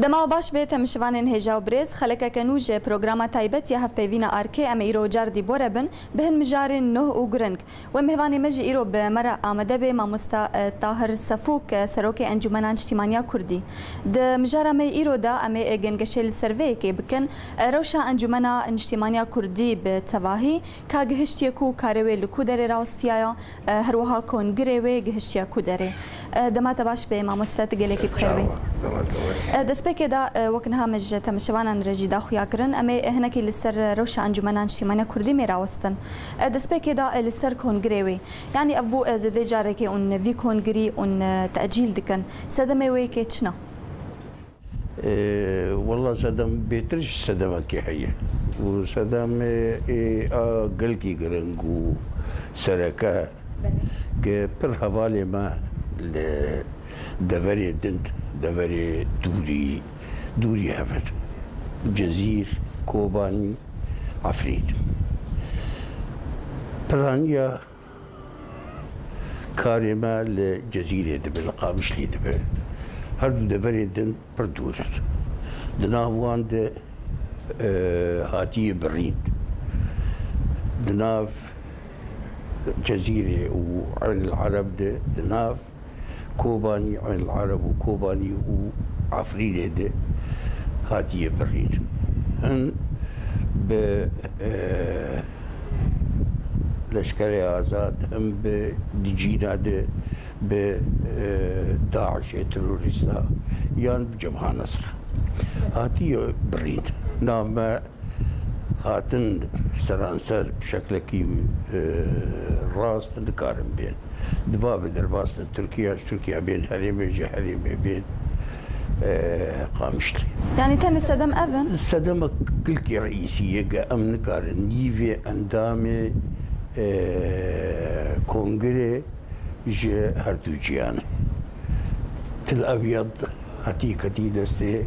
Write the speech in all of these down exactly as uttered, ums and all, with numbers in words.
Dema baş bê temişivanên hêja û birêz, xelekeke nû ji programa taybet ya hevpeyvîna Arkê em ê îro car dî bore bin, bi hin mijarên nuh û giring. Wê mêvanê me jî îro bi me re amade bê mamosta, e, Tahir Sefûk, e, serokê Encûmena Niştîmaniya Kurdî. Di mijara me îro de em ê, e, gengeşê li ser vê yekê bikin, e, rewşa Encûmena Niştîmaniya Kurdî bi tevahî ka gihiştiye ku karê wê li ku derê rawestiyaya, e, her wiha kongirê wê gihiştiye ku derê. E, dema te baş bê mamoste, tu gelekî bi xêr bî. Çawa, dema te baş. E, destpêkê de, e, wek niha me ji temişevanan re jî daxuya kirin, em ê, e, hinekî li ser rewşa Encûmena Niştîmaniya Kurdî mê rawestin. E, destpêkê de, e, li ser kongirê wê. Yanî ev bû, e, zêdê carekê hûn vî kongirî hûn, e, tecîl dikin. Sedemê wê yekê çi ne? Ee, wela sedem bêtir ji sedemekê heye. Û sedemê ê a gelkî giring û sereke ke pir hevalê me li deverê din, deverê dûrî, dûrî hev in. Cezîr, Kobanî, Efrîn. Piraniya Karê me li Cezîrê dibe, li Qamişlî dibe. Her du deverê din pir dûr in. Di nav wan de, e, hatiye birîn. Di nav Cezîrê û Eyn el Ereb de, di nav Kobanî, Eyn el Ereb û Kobanî û Efrînê de hatiye birîn. Hin bi, e, Leşkerê Azad, hin bi di cîna de bi, e, DAIŞê terorîsta yan bi Cebha Nesra hatiye birîn. Nav me hatin seranser bi şeklekî, e, rast nikarin bên. Diva bi derbas bin Tirkiye, ji Tirkiye bên herêmê, ji herêmê bên, e, Qamişlî. Yanî tenê sedem ev in? Sedemek gilkî reîsî ye, ge em nikarin nîvê endamê, e, kongirê ji her du cîyanê. Til Abyad hetî ketî destê,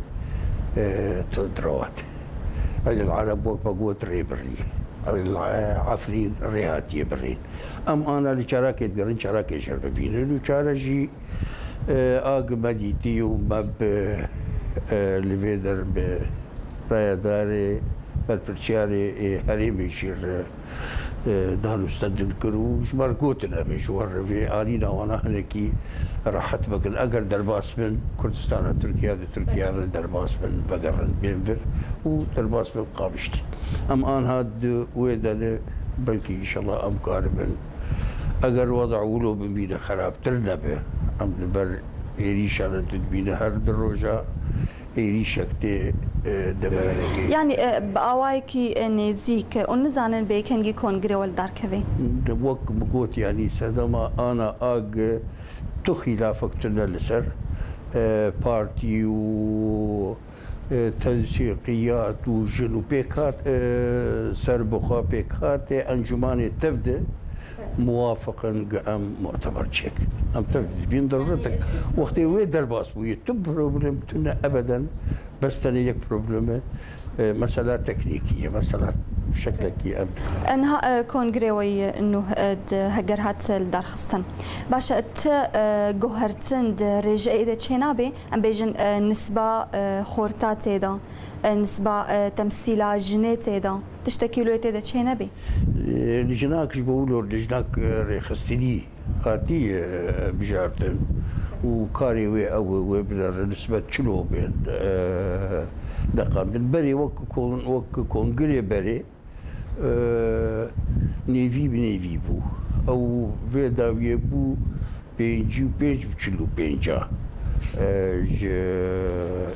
e, Tundrawat. Eyn el Ereb wek me got rê birî. Eyn el, e, Efrîn rê hatiye birîn. Em ana li çarakê digerin, çarakê jê re bibînin û çare jî, e, a gi me dîtî û me bi, e, li vê der bi rayedarê berpirsiyarê ê herêmê jî re, e, dan û stendin kir û ji me re gotin em ê ji we re vê alîna wana hinekî rehet bikin. Eger derbas bin, Kurdistana Tirkiye di Tirkiye re derbas bin, vegerin bên vir û derbas bin Qamişlî. Em anha di wê de ne, belkî înşallah em karibin. Eger weda wilo bimîne xerabtir nebe, em li ber êrîşa re dibîne her du roja êrîşek tê, e, deverekê. Yanî, e, bi awayekî, e, nêzîk, e, hûn nizanin bi kengî kongirê we li dar kevê? De wek min got, yanî sedema ana a gi tu xîlafek tune li ser, e, partî û, e, tensîqiyat û jin û pêkhat, e, serbixwe pêkhatê encûmanê tev de muwafiq in gi em muteber çêkin. Em tev dibîn derûretek. Wextê wê derbas bûye, tu problem tune ebeden, bes tenê yek probleme, e, mesela teknîkî ye, mesela şeklekî em. Niha, e, kongirê we yê nûh, e, di heger hat li darxistin. Baş e, ti, e, guhertin di rêjeyê de çênabe, em bêjin, e, nisba, e, xorta tê de, e, nisba, e, temsîla jinê tê de, tiştekî wilo yê tê de çênebe? E, li jinak ji bo wilo li jinak, e, rêxistinî hatî, e, bijartin û karê wê ew e, wê binere nisbet çilo bên, e, neqandin. Berê wek kon-, wek kongirê berê, e, nêvî bi nêvî bû. Ew vê dawiyê bû pêncî û pênc bi çil û pênc a. E, ji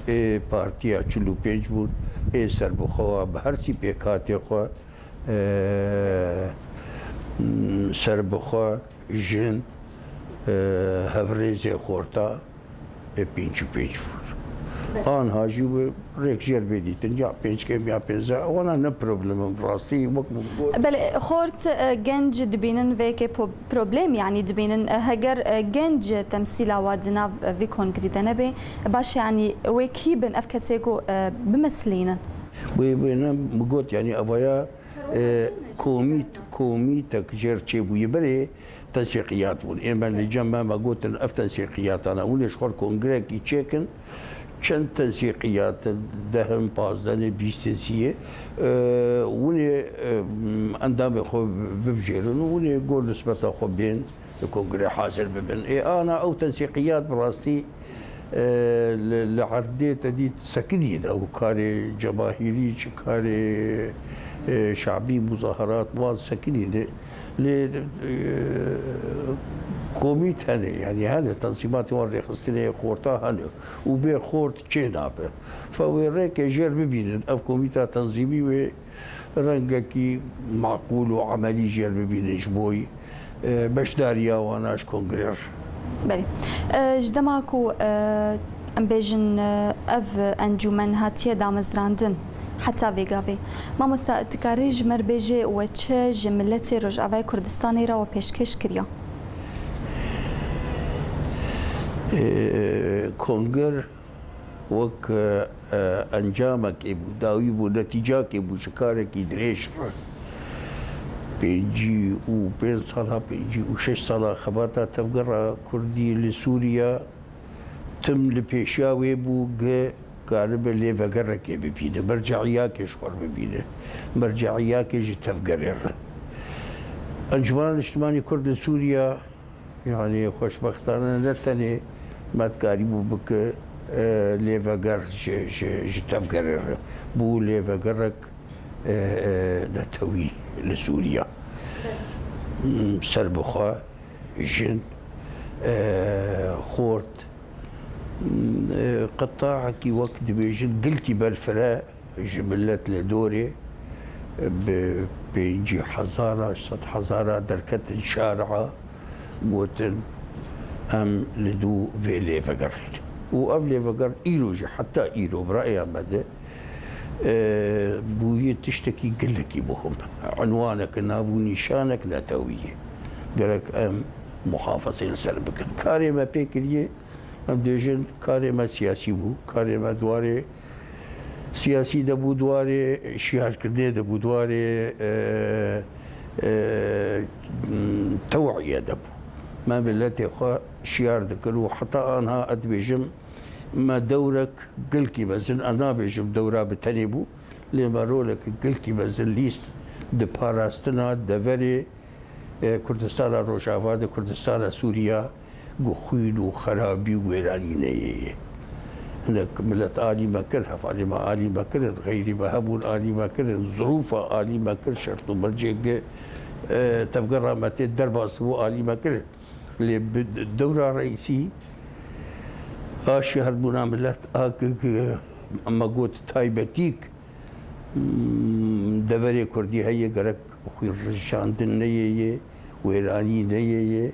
ê partiya çil û pênc bûn, ê serbixwe bi her sî pêkhatê xwe, e, serbixwe, jin, e, hevrêzê xorta, e, pênc û pênc bûn. Anha jî wê rêk jêr bê dîtin, ya pênc kêm ya pênc. Wana ne problem in, bi rastî wek min got. Belê, xort, e, genc dibînin vê yekê po-, problem, yanî dibînin, e, heger, e, genc temsîla wa di nav, e, vî kongrî de nebe, baş e, yanî wê kî bin ev kesê ku, e, bimeslînin? Wê, wê ne, min got, yanî evaya E, komît, komîtek jêr çêbûyî berê tensîqiyat bûn. Ê me li cem me, me gotin, ev tensîqiyatana hûn ê ji xwe kongirekî çêkin. Çend tensîqiyat, deh in, pazdeh in, bîst in, sî ye. E, hûn ê, e, endamê xwe bibijêrin û hûn ê gor nisbeta xwe bên. Li kongrê hazir bibin. Ê ana ew tensîqiyat bi rastî, e, li, li erdê te dît sekinîn. Ew karê cemahîrî, çi karê, e, şabî, muzaherat, wan sekinîn. Lê, e, komît hene, yanî hene, tensîmatê wan rêxistinê xorta hene. Û bê xort çê nabe. Fe wê rêkê jêr bibînin. Ev komîta tenzîmî wê rengekî maqûl û emelî jêr bibînin ji bo, e, beşdariya wan a ji kongre re. Belê. E, ji dema ku, e, em bêjin, e, ev encûmen hatiye damezrandin heta vê gavê. Mamosta, tu karî ji me re bêjê we çi ji miletê Rojavayê Kurdistanê re we pêşkêş kiriya? E, konger wek, e, e, encamekê bû, dawî bû, netîcakê bû ji karekî dirêj re. Pêncî û pênc sala, pêncî û şeş sala xebata Tevgera Kurdî li Sûriya tim li pêşiya wê bû, gi karibe lêvegerekê bibîne, merceiyakê ji xwe re bibîne, merceiyakê ji Tevgerê re. Encûmena Niştimanî Kurd li Sûriya, Yanî xweşbextane ne tenê me dikarîbû bike, e, lêveger ji, ji, ji tevgerê re. Bû lêvegerek, e, e, netewî li Sûriya. Serbixwe, jin, e, xort, e, qitaekî wek dibêjin gilkî berfire, ji milet li dorê bi pêncî hezara, sed hezara derketin şaria, gotin, em li dû vê lêvegerê ne. Û ev lêveger îro jî, heta îro, bi raya me de, e, bûye tiştekî gelekî muhim. Unwanek, nav û nîşanek netewî ye. Gerek em muhafazê li ser bikin. Karê me pê kiriye, Em dibêjin karê me siyasî bû. Karê me di warê siyasî de bû, di warê şiyarkirinê de bû, di warê, e, e, tew'iye de bû. Me miletê xwe şiyar dikir û heta anha ez dibêjim, me dewrek gilkî mezin, ez nabêjim dewra bi tenê bû, lê me rolek gilkî mezin lîst di parastina deverê e, Kurdistana Rojava de, Kurdistana Sûriya, ku xwîn û xerabî û wêranî neyê ye. Hinek milet alî me kir, hevalê me alî me kirin, xeyrî me hebûn alî me kirin, zirûfa alî me kir, şert û mercê gi, e, tevgera me tê derbas bû alî me kirin. Lê bi dewra reîsî a şiherbûna milet a gi, gi me got taybetîk, Hmm, deverê Kurdî heye, gerek xwînrijandin neyê yê, wêranî neyê yê.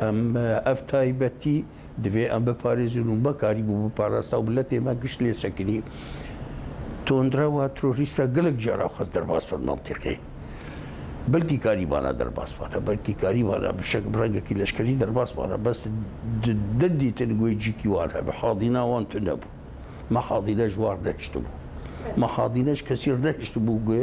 Em, e, ev taybetî divê em biparêzin û me karîbû biparasta û miletê me gişt lê sekinî. Tundrewa terorîsta gelek cara xwest derbas bin mentiqê. Belkî karîbana derbas bana, belkî karîbana bi şek-, bi rengekî leşkerî derbas bana, bes di, di dîtin ku cîkî wan hebe, hadîna wan tune bû. Me hadîne ji war nehiştibû. Me hadîne ji kesî re nehiştibû ku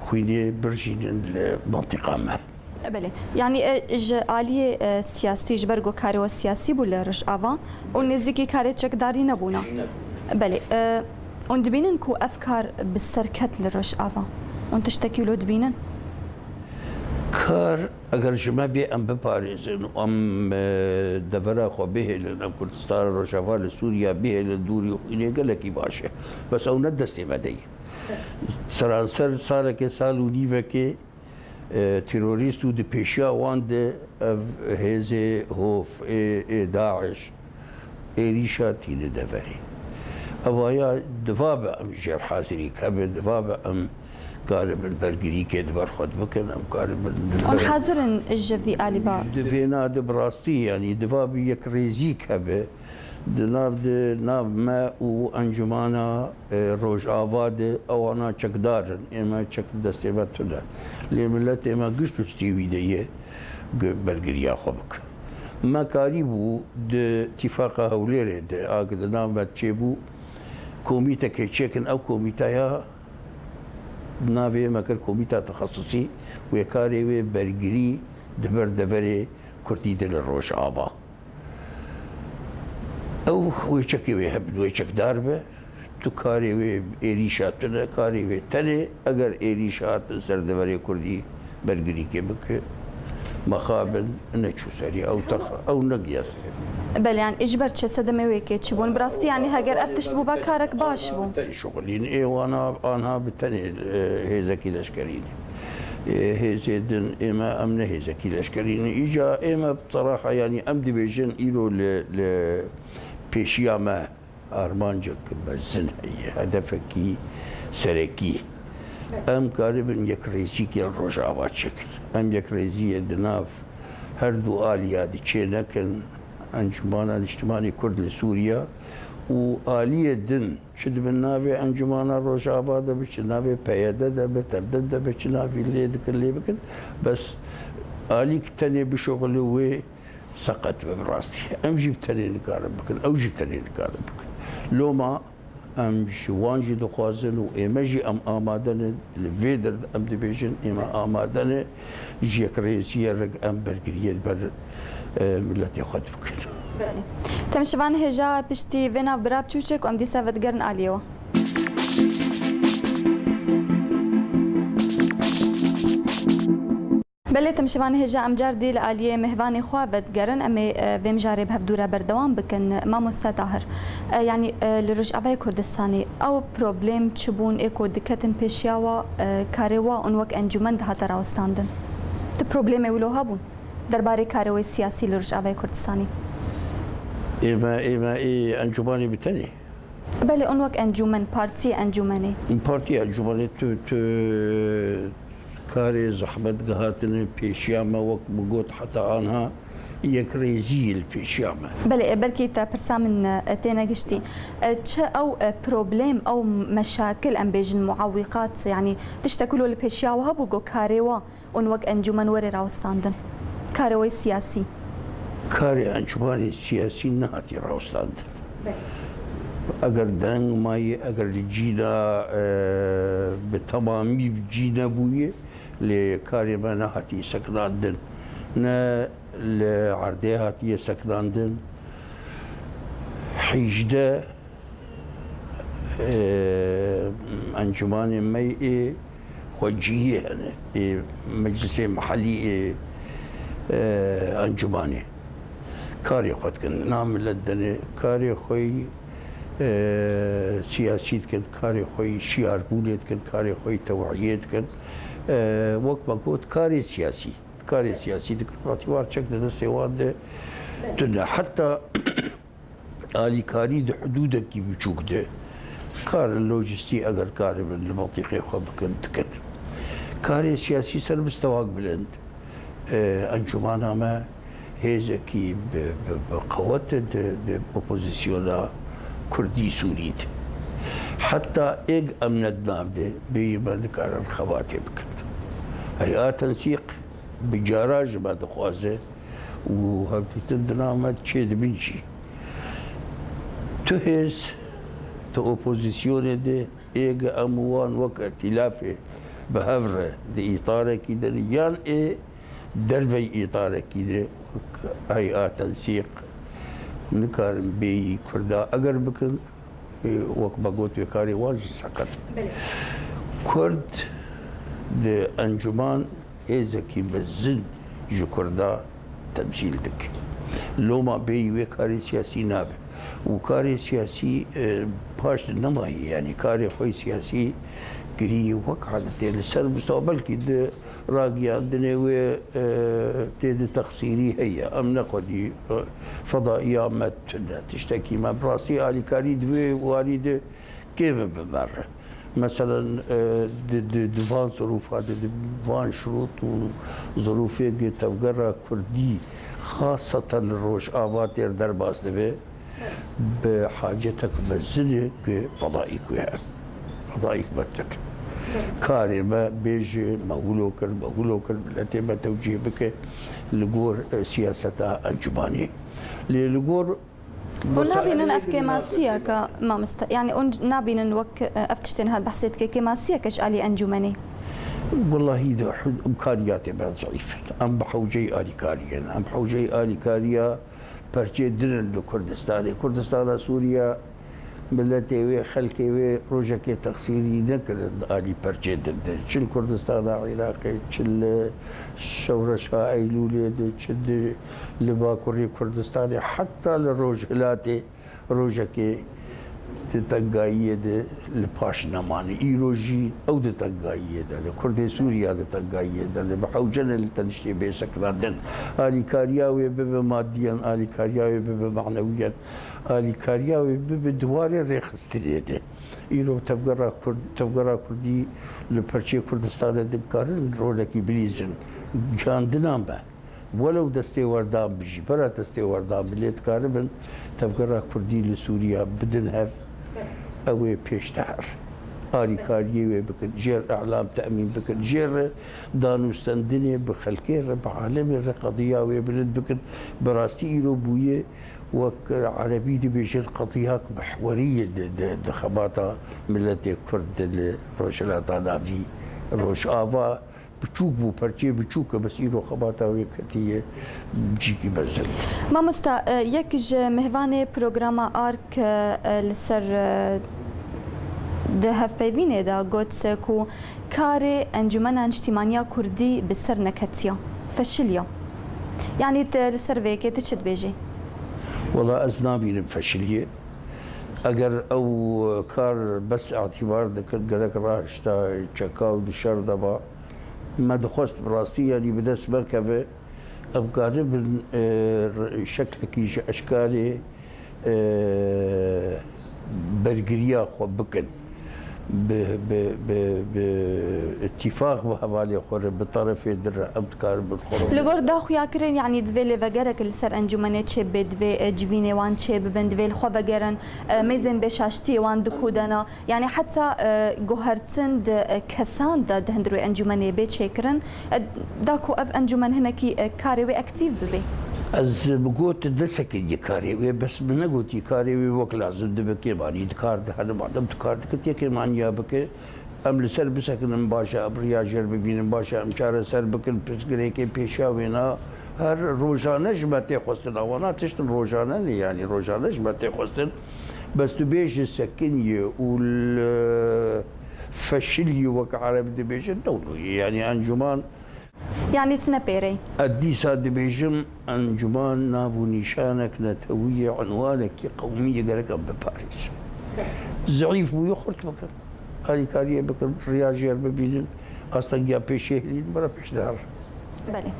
xwînê birjînin li mentiqa me. Belê. Yanî, e, ji aliyê, e, siyasî, ji ber ku karê we siyasî bû li Rojava û nêzîkî karê çekdarî nebûna. Belê. E, hûn dibînin ku ev kar bi ser ket li Rojava? Hûn tiştekî wilo dibînin? Kar, eger ji me bê em biparêzin û em, e, devera xwe bihêlin, em Kurdistana Rojava li Sûriya bihêlin dûrî xwînê, gelekî baş e. Bes ew ne destê me de ye. Seranser salekê, sal û nîvekê, e, terorîst û di pêşiya wan de ev hêzê hov ê, ê DAIŞ, êrîşa tîne deverê. Evaya diva be em jêrhazirî keve, diva be em karibin bergirîkê di ber xwe de bikin, em karibin Hûn hazir in ji vî alî va? Di vêna de bi rastî, yanî diva bi yekrêzî keve di nav, di nav me û Encûmana, e, Rojava de, ewana çekdar in. Ê me çek di destê me tune. Lê miletê me gişt û stî wî de ye, gi-, bergiriya xwe bike. Me karîbû di Tîfaqa Hewlêrê de, a ku di nav me çêbû, komîtekê çêkin, ew komîteya Navê me kir Komîta Texesusî, wê karê wê bergirî di ber deverê Kurdî de li Rojava. Ew wê çekê wê hebin, wê çekdar be. Tu karê wê êrîşa tune, karê wê tenê, eger êrîşa hatin ser deverê Kurdî bergirîkê bike, mexabin neçû serî, ew tex-, ew negiya serî. Belê, yani ji ber çi sedemê wê kê çi bûn? Bi rastî, yani heger ev tişt bûba karek baş bû. Tenê şixulîn, ê wana anha bi tenê, e, hêzekî leşkerî ne. E, hêzê din ê me em ne hêzekî leşkerî ne. Îca ê me bi seraha, yani em dibêjin îro li, li pêşiya me armancek mezin heye, hedefekî serekî. Em karibin yekrêzîkê li Rojava çêkin. Em yekrêziyê di nav her du aliya de çê nekin, Encumana Niştimanê Kurd li Sûriya û aliyê din, çi dibin navê Encumana Rojava de be, çi navê P Y D de be, T D de be, çi navî lê dikin, lê bikin. Bes alîk tenê bişuxile wê seqet be bi rastî. Em jî bi tenê nikarin bikin, ew jî bi tenê nikarin bikin. Loma em ji wan jî dixwazin û ême jî em amade ne, li vê der em dibêjin, ême amade ne ji yekrêziyê re em bergiriyê li ber, e, miletê xwe dikin. Belê. Temşivan hêja piştî vê nav bira biçûçek û em dîsa vedigerin aliyê we. Belê, temşivanê hêja em car dî li aliyê mêvanê xwe vedigerin. Em ê, e, vê mijarê bi hevdû re berdewam bikin. Mamoste Tahir, e, yanî, e, li Rojavayê Kurdistanê ew problem çi bûn ê ku diketin pêşiya we, e, karê we ûn wek encûmen dihate rawestandin? Tu problemê wilo hebûn derbarê karê wê siyasî li Rojavayê Kurdistanê? Ême, ême ê encûmanê bi tenê. Belê, hûn wek encûmen, partiyê encûmenê. Partiya encûmenê tu, tu karê zehmet gihatine pêşiya me, wek min got heta anha yekrêzî li pêşiya me. Belê, e, belkî te pirsa min, e, têne giştî. E, çi ew, e, problem, ew meşakil, em bêjin muawîqat, yanî tiştek wilo li pêşiya we hebû, got karê we hûn wek encûmen were rawestandin? Karê we siyasî? Karê encûmanê siyasî nehatiye rawestandin. Belê. Eger dereng mayî, eger li cîna, e, bi temamî bi cî nebûye, lê karê me nehatiye sekinandin. Ne li erdê hatiye sekinandin. Hejde e, encûmanê me yê xwecihî hene, ê meclisê mehellî, ê, e, encûmanê. Karê xwe dikin, nav milet dene, karê xwe yî, e, siyasî dikin, karê xwe yî şiyarbûnê dikin, karê xwe yî tewhiyê dikin. E, wek me got, karê siyasî, karê siyasî dikin, vatî war çek di destê wan de tune. Heta alîkarî di hidûdekî biçûk de karin lojîstî eger karibin li mintîqê xwe bikin, dikin. Karê siyasî ser mistewak bilind. E, encûmana me hêzekî bi, bi, bi qewet e di, di opozisyona Kurdî Sûrî de. Heta êg em ne di nav de bêyî me nikarin xebatê bikin. Hey'a Tensîq bi cara ji me dixwaze û hevdîtin di nav me çêdibin jî. Tu hêz, tu opozisyonê de, êge em û wan wek îtîlafê bi hev re di îtarekî de ne, yan ê derveyî îtarekî de wek Hey'a Tensîq nikarin bêyî Kurda eger bikin, wek me got, wê karê wan jî seqet. Belê. Kurd di encûman hêzekî mezin ji Kurda temsîl dike. Loma bêyî wê karê siyasî nabe. Û karê siyasî, e, paş de nemayî, yanî karê xwe yê siyasî kirî wek adetê li ser mistewa, belkî di ragiyandinê wê, e, tê de texsîrî heye. Em ne xwedî, e, fedaiya me tune. Tiştekî me bi rastî alîkarî di vê warî de kêm e bi me re. Meselen, e, di, di, di van zirûfa de, di van şirût û zirûfê gi tevgera Kurdî xaseten li Rojava têr derbas dibe, bi hacetek mezin e gi fedaîk wê hebe. Fedaîk me tune. Karê me bêje, me wilo kir, me wilo kir, miletê me tewcîh bike li gor, e, siyaseta encûmanê. Lê li gor Hûn nabînin ev kêmasiyeke, mamoste, yanî hûn nabînin wek, e, ev tiştên hat behsê dike, kêmasiyeke ji alî encûmenê? Wellahî de hûn imkaniyatê me zeîf in. Em bi hewceyî alîkariyê ne. Em hewceyî alîkariya perçê din in li Kurdistanê. Kurdistana Sûriye, miletê wê, xelkê wê rojekê texsîrî nekirin alî perçê din de. Çi li Kurdistana Iraqê, çi li Şewreşa Eylûlê de, çi di, li Bakurê Kurdistanê, heta li Rojhilatê rojekê di tengayiyê de li paş nemane. Îro jî ew di tengayiyê de ne. Kurdê Sûriya di tengayiyê de ne. Bi hewce ne li teniştê bê sekinandin. Alîkariya wê bibe madiyen, alîkariya wê bibe manewiyen, alîkariya wê bibe di warê rêxistinê de. Îro tevgera Kurd, tevgera Kurdî li perçê Kurdistanê dikarin rolekî bilîzin. Gihandinan be. Welew destê werdan bi jî, bera destê werdan bi lê dikaribin tevgera Kurdî li Sûriya bidin hev, ew ê pêş de her alîkariyê wê bikin, jê re îlam temîn bikin, jê re danûstendinê bi xelkê re, bi alemê re qediya wê bilind bikin. Bi rastî îro bûye wek erebî dibêjin qediyak mihwerî ye di, di, di xebata miletê Kurd li Rojhilata Navî, Rojava. Biçûk bû, perçeyê biçûk e, bes îro xebata wê ketiye cîkî mezin. Mamosta, e, yek ji mêvanê programa Ark, e, e, li ser, e, di hevpeyvînê de got ku karê Encûmena Niştîmaniya Kurdî bi ser neketiya, feşiliya. Yanî tu li ser vê yekê tu çi dibêjî? Wela ez nabînim feşiliye. Eger ew kar bes îtîbar dikir, gerek rahişta çeka û di şer de ba. Me dixwest bi rastî, yanî bi dest me keve, em karibin, e, şeklekî ji eşkarê, e, bergiriya xwe bikin. Bi, bi, bi, bi îtîfaq bi hevalê xwe re, bi terefê din re em dikarin bi xwe re. Li gor daxuya kirin, yanî divê lêvegerek li ser encûmenê çêbibe, divê, e, civînê wan çêbibin, divê li xwe vegerin, e, mêzên bêşaştiyê wan dikudena. Yanî heta, e, guhertin di, e, kesan de di hundirê encûmenê bê çêkirin, e, da ku ev encûmen hinekî, e, karê wê aktîf bibe. Ez bi got nesekiniye karê wê, bes min negotî karê wê wek lazim dibe kêmanî dikar dihene, madem tu kar dikit yê kêmaniya bike, em li ser bisekinin, baş e, em riya jêr bibînin, baş e, em çareser bikin, pirsgirêkê pêşiya wêna her rojane ji me tê xwestin. Ewana tiştin rojane ne, yanî rojane ji me tê xwestin. Bes tu bêjî sekiniyê û li feşiliyê wek ereb dibêjin, ne wilo ye. Yanî encûman. Yanî tu ne pêrey. Ez dîsa dibêjim, encûman nav û nîşanek netewî ye, unwanekî qewmî ye, gerek em biparêzin. Zeîf bûye, xurt bikin. Alîkariyê bikin, riya jêr bibînin, astengiya pêşê hilînin, bira pêş de her. Belê.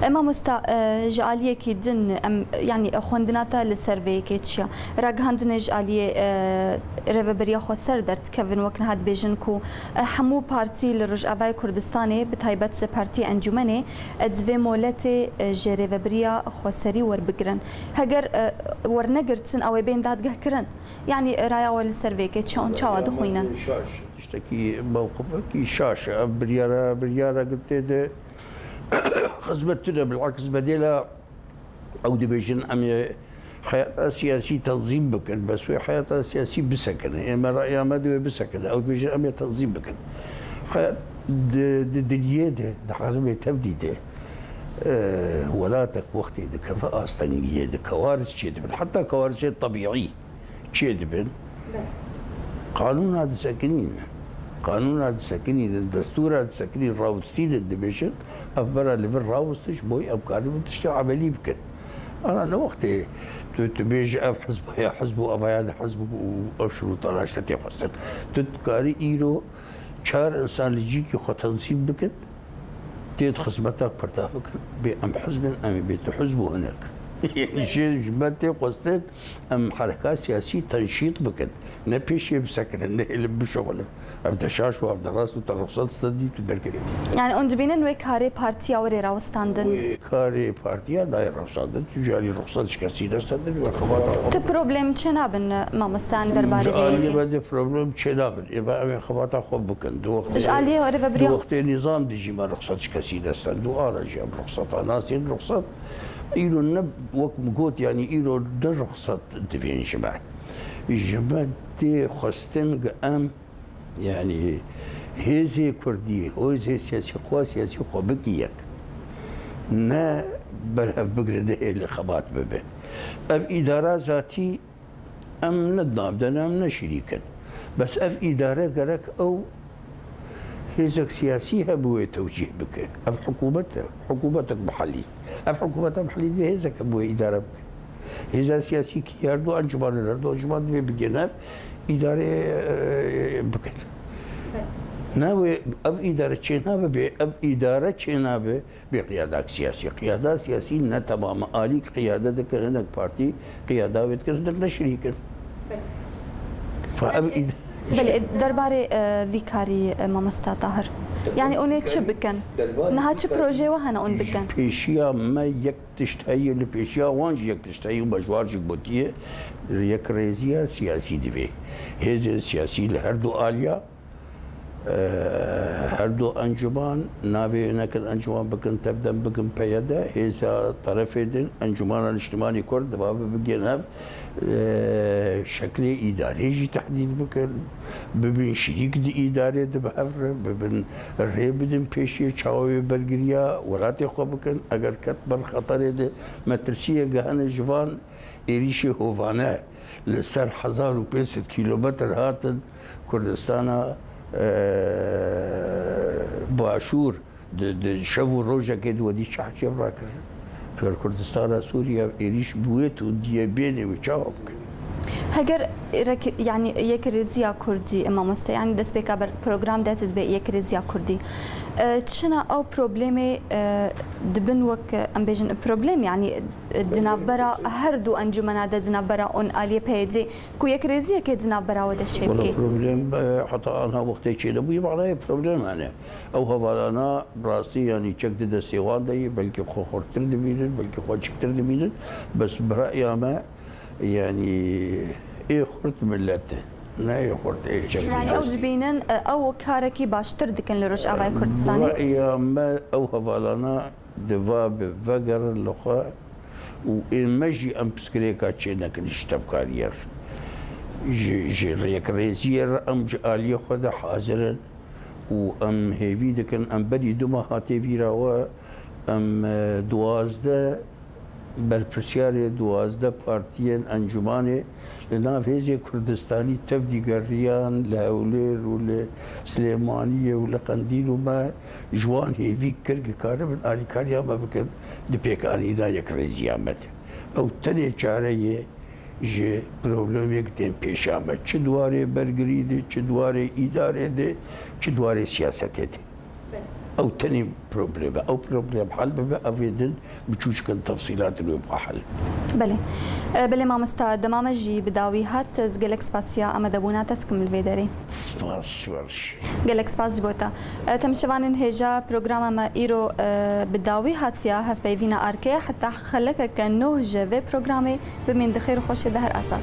E, mamosta, e, ji aliyekî din, em, yanî, e, xwendina te li ser vê yekê çi ya? Ragihandinê ji aliyê, e, Rêveberiya Xweser derdikevin, wek niha dibêjin ku, e, hemû partî li Rojavayê Kurdistanê, bi taybet Partiya Encûmenê, e, divê moletê, e, ji Rêveberiya Xweserî werbigirin. Heger, e, wernegirtin, ew ê bên dadgehkirin. Yanî, e, raya we li ser vê yekê çi, hûn çawa dixwînin? Şaş, tiştekî mewqifekî şaş e. Ev biryara, biryara gitê de xizmet tune, bil'aks bedêla ew dibêjin, em ê heyata siyasî tenzîm bikin, bes wê heyata siyasî bisekine. Ê me raya me divê bisekine. Ew dibêjin, em ê tenzîm bikin. Heyat di, di dinyê de, di alemê tevdî de, e, welatek wextê dikeve astengiyê, di kewaris çêdibin. Heta kewarisê tebîî çêdibin. Qanûna disekinînin. Qanûna disekinînin, destûra disekinînin, rawestînin, dibêjin, ev bera li vir rawestin, ji bo em karibin tiştê emelî bikin. Ana ne wextê tu, tu bêjî ev hizba ya hizb û eva ya ne hizb û ev şurûta naşte tê xwestin. Tu dikarî îro çar insan li cîkî xwe tenzîm bikin, tê di xizmeta ku perda bikin, bê em hizb in, em ê bê tu hizb û hinek. Yanî jê ji me tê xwestin, em hereka siyasî tenşît bikin. Ne pêşê bisekinin, ne hêlin bişuxulin. Ev de şaş û ev de rast û te ruxsat stendî, tu derketî. Yanî hûn dibînin wê karê partiya we rê rawestandin? Wê karê partiya nayê rawestandin. Tu jî alî ruxsat ji kesî nestendin, wê xebata xwe. Tu problem çênabin, mamoste, em derbarê vê yekê? Alî me de problem çênabin. Ê me em ê xebata xwe bikin. Di wextê, Ji alî rêveberiya di wextê nîzam de jî me ruxsat ji kesî nestend û ara jî em ruxsata nasên ruxsat. Îro ne wek min got, yanî îro ne ruxsat divên ji me. Ji me tê xwestin ku em, yanî hêzê kurdî, hêzê siyasî xwe, siyasî xwe bike yek. Ne berhev bigrin, ne hêlê xebat bibe. Ev îdara zatî em ne di nav de ne, em ne şirîk in. Bes ev îdare gerek ew hêzek siyasî hebû wê tewcîh bike. Ev hikûmet e, hikûmetek mihellî. Ev hikûmeta mihellî divê hêzek hebû wê îdare bike. Hêza siyasî kî her du encûman in, her du encûman divê bigihên ev îdare, e, bikin. Ne wê, ev îdare çênabe bê, ev îdare çênabe, Bê qiyadak siyasî. Qiyada siyasî ne temam e. Alîk qiyade dike, hinek partî qiyada wê dikin, hinek ne şirîk in. Fa ev îd- Belê, derbarê, e, vî karî, e, mamosta Tahir. Yanî, hûn ê çi bikin? Niha çi projeyê we hene hûn bikin? Pêşiya me yek tişt heye, li pêşiya wan jî yek tişt heye û me ji wan jî gotiye, yekrêziya siyasî divê. Hêzên siyasî li her du aliya Eee, her du encûman navê nekin encûman bikin, tevdem bikin P Y D, hêza terefê din, Encûmana Niştimanî Kurd, diba bigihên hev, eee, şeklê îdarê jî tehdîd bikin, bibin şirîk di îdarê de bi hev re, bibin rê bidin pêşiyê çawa wê bergiriya welatê xwe bikin, eger ket ber xeterê de metirsiyê gehene ji van êrîşê hovane li ser hezar û pênc sed kîlometr hatin, Kurdistana, e, Başûr di, di şev û rojekê di wedî çaxçê rakirin. Eger Kurdistana Sûriye êrîş bi wê tundiyê bênê wê çawa bikin? Heger rek-, yanî yekrêziya Kurdî, mamoste, yanî destpêka ber program de dibe yekrêziya Kurdî. E, çina ew problemê, e, dibin wek, em bêjin, problem, yanî, e, di navbera her du encûmena de, di navbera on aliyê P Y D, Ku yekrêziyekê di navbera we de çêbikê. Wala problem, e, heta anha wextê çênebûye, manayê problem hene. Ew hevalana bi rastî, yanî çek di destê wan de ye, belkî xwe xurttir dibînin, belkî xwe çiktir dibînin. Bes bi re'ya me, yanî ê xurt milet e. Ne ê xurt ê çek. Yanî ew dibînin, e, ew karekî baştir dikin li Rojavayê Kurdistanê. Bi re'ya me ew hevalana Diva bi vegerin li xwe û ê me jî em pirsgirêka çê nekin ji tevkariyê re. Ji, ji yekrêziyê re em ji aliyê xwe de hazir in û em hêvî dikin, em berî du meha tê bîra we, em, e, duwazdeh berpirsyarê duwazdeh partiyên encûmanê Li nav hêzê Kurdistanî tevdî geriyan li Hewlêr û li Silêmaniyê û li Qendîl û me ji wan hêvî kir ku karibin alîkariya me bikin di pêkanîna yekrêziya me de. Ew tenê çare ye ji problemê ku tên pêşa me. Çi di warê bergirî de, çi di warê îdarê de, çi di warê siyasetê de. Ew tenê problem e. Ew problem hel bibe, ev ê din biçûçikin tefsîlatin wê bixe hel. Belê. E, belê mamosta, dema me jî bi dawî hat. Ez gelek spasiya amadebûna te dikim li vê derê. Spas, ji we re jî. Gelek spas ji bo te. E, temaşevanên hêja, programa me îro, e, bi dawî hatiya hevpeyvîna arkê. Heta xelekeke nû ji vê programê, bimîn di xêr û xweşê de, her azad.